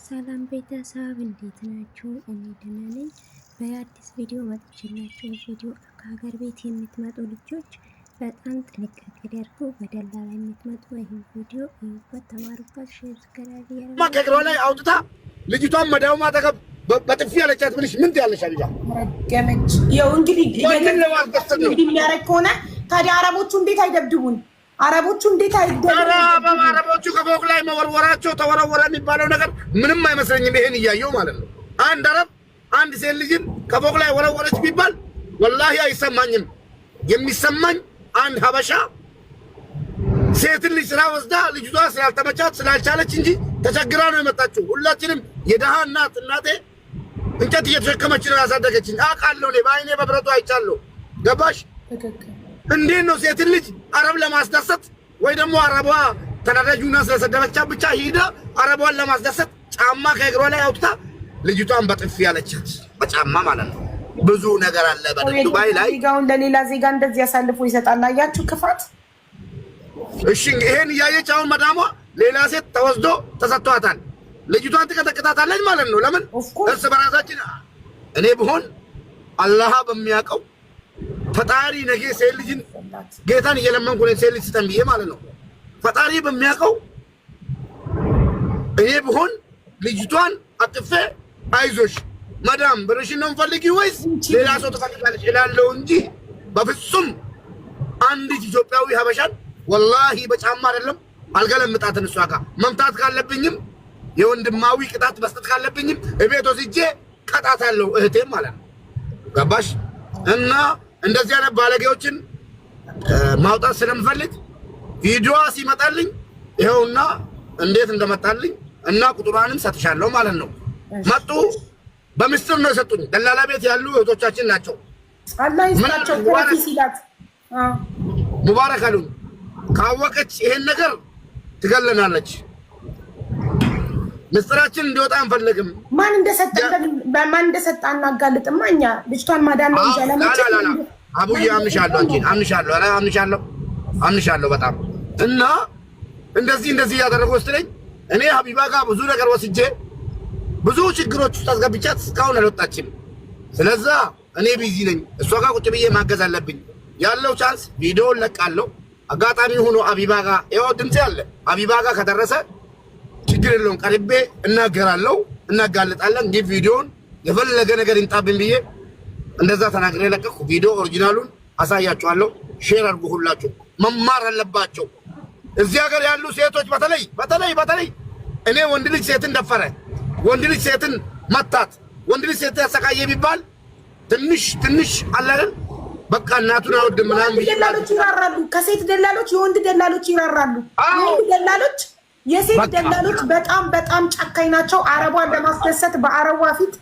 ሰላም ቤተሰብ እንዴት ናችሁ? እኔ ደህና ነኝ። በአዲስ ቪዲዮ መጥቼላችሁ ቪዲዮ ከሀገር ቤት የምትመጡ ልጆች በጣም ጥንቃቄ አድርጉ። በደላላ የምትመጡ ይህን ቪዲዮ እዩበት፣ ተማሩበት። Share subscribe ከእግሯ ላይ አውጥታ ልጅቷን መዳሙ አጠገብ በጥፊ ያለቻት ብልሽ ምን ትያለሽ? አቢባ ረገመች። ያው እንግዲህ እንግዲህ የሚያደርግ ከሆነ ታዲያ አረቦቹ እንዴት አይደብድቡን? አረቦቹ እንዴት አይደብድቡን? አረቦቹ ከፎቅ ላይ መወርወራቸው ተወረወረ የሚባለው ነገር ምንም አይመስለኝም። ይሄን እያየው ማለት ነው። አንድ አረብ አንድ ሴት ልጅን ከፎቅ ላይ ወረወረች ቢባል ወላሂ አይሰማኝም። የሚሰማኝ አንድ ሀበሻ ሴትን ልጅ ስራ ወስዳ ልጅቷ ስላልተመቻት ስላልቻለች እንጂ ተቸግራ ነው የመጣችው። ሁላችንም የደሃ እናት እናቴ እንጨት እየተሸከመች ነው ያሳደገችኝ። አውቃለሁ፣ እኔ በአይኔ በብረቱ አይቻለሁ። ገባሽ? እንዴት ነው ሴትን ልጅ አረብ ለማስደሰት ወይ ደግሞ አረቧ ተናዳጁና ስለሰደበቻ ብቻ ሂዳ አረቧን ለማስደሰት ጫማ ከእግሯ ላይ አውጥታ ልጅቷን በጥፊ ያለቻት በጫማ ማለት ነው። ብዙ ነገር አለ። በዱባይ ላይ ዜጋውን ለሌላ ዜጋ እንደዚህ ያሳልፎ ይሰጣል። አያችሁ ክፋት። እሺ ይሄን እያየች አሁን መዳሟ ሌላ ሴት ተወስዶ ተሰጥቷታል። ልጅቷን ትቀጠቅጣታለች ማለት ነው። ለምን እርስ በራሳችን እኔ ብሆን አላህ በሚያውቀው ፈጣሪ ነገ ሴት ልጅን ጌታን እየለመንኩ ነው ሴት ልጅ ስጠን ብዬ ማለት ነው። ፈጣሪ በሚያውቀው እኔ ብሆን ልጅቷን አቅፌ አይዞሽ መዳም ብርሽን ነው የምፈልጊው ወይስ ሌላ ሰው ትፈልጋለች እላለሁ እንጂ በፍጹም አንዲት ኢትዮጵያዊ ሀበሻን ወላሂ በጫማ አይደለም አልገለምጣትን። እሷ ጋር መምታት ካለብኝም የወንድማዊ ቅጣት መስጠት ካለብኝም እቤት ወስጄ ቀጣታለሁ፣ እህቴም ማለት ነው። ገባሽ? እና እንደዚህ አይነት ባለጌዎችን ማውጣት ስለምፈልግ ቪዲዮዋ ሲመጣልኝ ይኸውና እንዴት እንደመጣልኝ እና ቁጥሯንም ሰጥሻለሁ ማለት ነው። መጡ በምስጢር ነው የሰጡኝ። ደላላ ቤት ያሉ እህቶቻችን ናቸው። ሙባረክ አሉኝ። ካወቀች ይሄን ነገር ትገለናለች። ምስጢራችን እንዲወጣ አንፈልግም። ማን እንደሰጠ ማን እንደሰጠ አናጋልጥማ። እኛ ልጅቷን ማዳን ነው እንጂ አላማችን። አቡዬ አምንሻለሁ፣ አንቺን አምንሻለሁ፣ ኧረ አምንሻለሁ፣ አምንሻለሁ በጣም እና እንደዚህ እንደዚህ እያደረገ ወስደኝ እኔ ሀቢባ ጋር ብዙ ነገር ወስጄ ብዙ ችግሮች ውስጥ አስገብቻት እስካሁን አልወጣችም። ስለዛ እኔ busy ነኝ፣ እሷ ጋር ቁጭ ብዬ ማገዝ አለብኝ። ያለው chance ቪዲዮን ለቃለሁ። አጋጣሚ ሆኖ አቢባ ጋር ይኸው ድምፄ አለ። አቢባ ጋር ከደረሰ ችግር የለውም፣ ቀርቤ እናገራለሁ፣ እናጋልጣለን። ግን ቪዲዮን የፈለገ ነገር ይምጣብኝ ብዬ እንደዛ ተናግሬ ለቀቅኩ። ቪዲዮ original ኡን አሳያችኋለሁ። Share አድርጉ። ሁላችሁ መማር አለባቸው። እዚህ ሀገር ያሉ ሴቶች በተለይ በተለይ በተለይ እኔ ወንድ ልጅ ሴትን ደፈረ፣ ወንድ ልጅ ሴትን መታት፣ ወንድ ልጅ ሴትን ያሰቃየ ቢባል ትንሽ ትንሽ አለ አይደል? በቃ እናቱን አወድም ምናምን ደላሎች ይራራሉ። ከሴት ደላሎች የወንድ ደላሎች ይራራሉ። የወንድ ደላሎች የሴት ደላሎች በጣም በጣም ጨካኝ ናቸው። አረቧን ለማስደሰት በአረቧ ፊት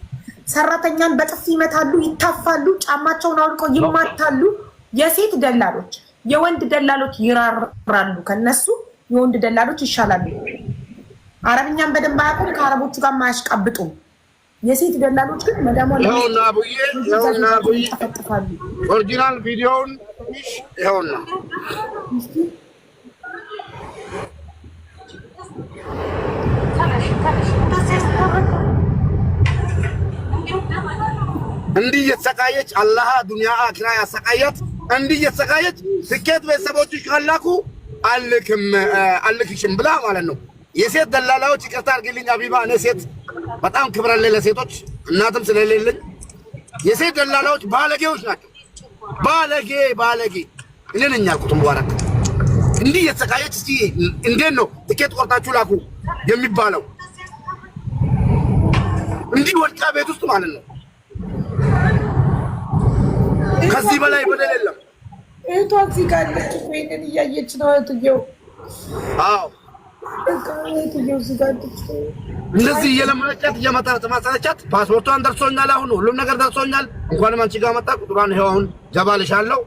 ሰራተኛን በጥፊ ይመታሉ፣ ይታፋሉ፣ ጫማቸውን አውልቀው ይማታሉ። የሴት ደላሎች የወንድ ደላሎች ይራራሉ። ከነሱ የወንድ ደላሎች ይሻላሉ። አረብኛን በደንብ አያውቁም፣ ከአረቦቹ ጋር ማያሽቃብጡም። የሴት ደላሎች ግን መዳሟን ይጠፈጥፋሉ። Original ቪዲዮውን ይኸውና እንዲህ እየተሰቃየች አላህ ዱንያ አኺራ ያሰቃያት። እንዲህ እየተሰቃየች ስኬት ቤተሰቦችሽ ካላኩ አልክም አልክሽም ብላ ማለት ነው። የሴት ደላላዎች ይቅርታ አድርግልኝ አቢባ፣ እኔ ሴት በጣም ክብር አለኝ ለሴቶች እናትም ስለሌለኝ። የሴት ደላላዎች ባለጌዎች ናቸው። ባለጌ ባለጌ። እኔ ነኝ ያልኩት። ሙባረክ እንዲህ እየተሰቃየች እስኪ እንዴት ነው ትኬት ቆርጣችሁ ላኩ የሚባለው? እንዲህ ወድቃ ቤት ውስጥ ማለት ነው። ከዚህ በላይ በደል የለም። እህቷ እዚህ ጋር አለች እኮ ይሄንን እያየች ነው እህትየው። አዎ እህትየው እዚህ ጋር አለች። እንደዚህ እየለመነቻት እየተማጸነቻት ፓስፖርቷን ደርሶኛል፣ አሁን ሁሉም ነገር ደርሶኛል፣ እንኳንም አንቺ ጋር መጣ። ቁጥሯን ይኸው አሁን ጀባልሻለሁ፣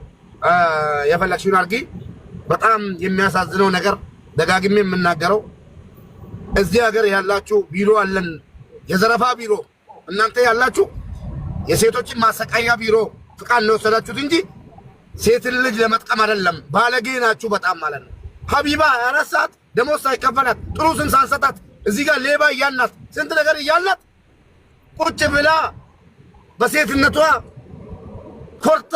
የፈለግሽውን አድርጊ። በጣም የሚያሳዝነው ነገር ደጋግሜ የምናገረው እዚህ ሀገር ያላችሁ ቢሮ አለን፣ የዘረፋ ቢሮ እናንተ ያላችሁ የሴቶችን ማሰቃያ ቢሮ ፍቃድ ነው የወሰዳችሁት እንጂ ሴትን ልጅ ለመጥቀም አይደለም። ባለጌ ናችሁ በጣም ማለት ነው። ሀቢባ 24 ሰዓት ደሞዝ ሳይከፈላት ጥሩ ስም ሳንሰጣት እዚህ ጋር ሌባ እያልናት ስንት ነገር እያልናት ቁጭ ብላ በሴትነቷ ኮርታ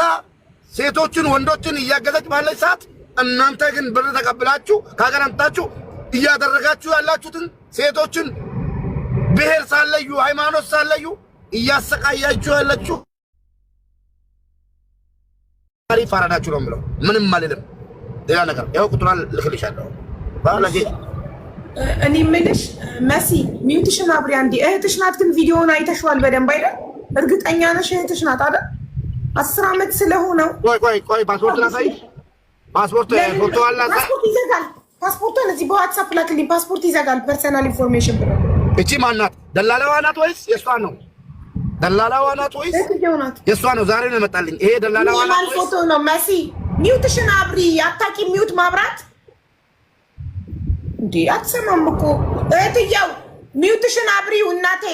ሴቶችን ወንዶችን እያገዘች ባለች ሰዓት እናንተ ግን ብር ተቀብላችሁ ከሀገር አምጥታችሁ እያደረጋችሁ ያላችሁትን ሴቶችን ብሔር ሳለዩ ሃይማኖት ሳለዩ እያሰቃያችሁ ያላችሁ አሪፍ አራዳችሁ ነው የምለው። ምንም አልልም። ሌላ ነገር ያው ቁጥሯን ልክልሻለሁ። ባለጌ። እኔ የምልሽ መሲ፣ mute ሽን አብሪ አንዴ። እህትሽ ናት ግን ቪዲዮውን አይተሽዋል በደንብ አይደል? እርግጠኛ ነሽ እህትሽ ናት አይደል? 10 ዓመት ስለሆነው ቆይ ቆይ ቆይ፣ ፓስፖርት ላሳይሽ። ፓስፖርት ፎቶ አላት። ፓስፖርት ይዘጋል። ፓስፖርቷን እዚህ በ WhatsApp ላክልኝ። ፓስፖርት ይዘጋል። Personal information ብሎ። እቺ ማናት? ደላላዋ ናት ወይስ የእሷ ነው? ደላላዋ ናት ወይስ እህትየው ናት። የእሷ ነው? ዛሬ ነው የመጣልኝ። ይሄ ደላላዋ የማን ናት ወይስ ፎቶ ነው? መሲ፣ mute ሽን አብሪ። አታውቂም mute ማብራት እንዴ? አትሰማም እኮ እህትየው። Mute ሽን አብሪው እናቴ።